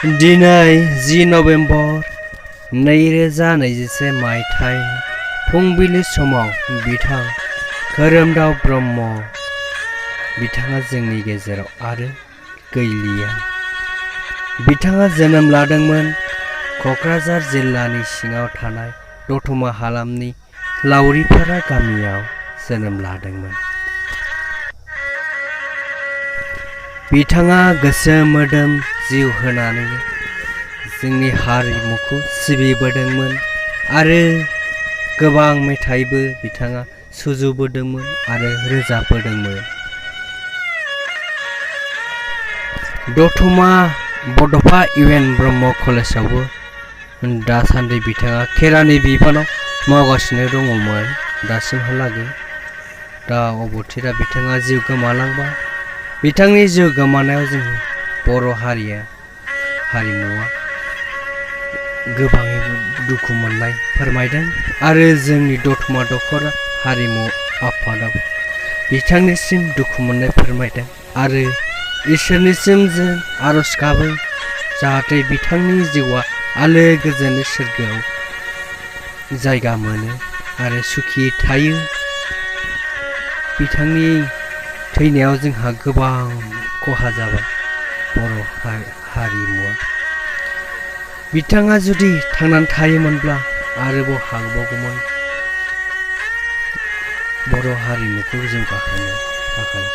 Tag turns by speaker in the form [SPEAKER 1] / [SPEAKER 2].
[SPEAKER 1] दिनै 10 नभेम्बर 2021 मायथाइ फुंबिलि समाव बिथां खवृमदाव ब्रह्म बिथाङा जोंनि गेजेराव आरो गैलिया। बिथाङा जोनोम लादोंमोन कक्राझार जिल्लानि सिङाव थानाय दतमा हालामनि लावरिपारा गामियाव जोनोम लादोंमोन। बिथाङा गोसो मोदोम जिउ होनानै जोंनि हारिमुखौ सिबिबोदोंमोन आरो गोबां मेथाइबो बिथाङा सुजुबोदोंमोन आरो रोजाबबोदोंमोन। दतमा बड'फा U.N. ब्रह्म कलेजावबो दासान्दि बिथाङा खेरानि बिबानाव मावगासिनो दङमोन दासिमहालागै। दा अबथिरा बिथाङा जिउ गोमालांबाय। बिथांनि जिउ गोमानायाव जोंनि बर' हारिमुआ गोबाङै दुखु मोननाय फोरमायदों आरो जोंनि दतमा दखरा हारिमु आफादाव बिथांनिसिम दुखु मोननाय फोरमायदों आरो इसोरनिसिम जों आरज गाबो जाहाथे बिथांनि जिउआ आलो गोजोनै सोरगोआव जायगा मोनो आरो सुखि थायो। बिथांनि थैनायाव जोंहा गोबां खहा जाबाय बर' हारिमुआ। बिथाङा जुदि थांनानै थायोमोनब्ला आरोबाव हाबावगौमोन बर' हारिमुखौ जौगाहोनो थाखाय।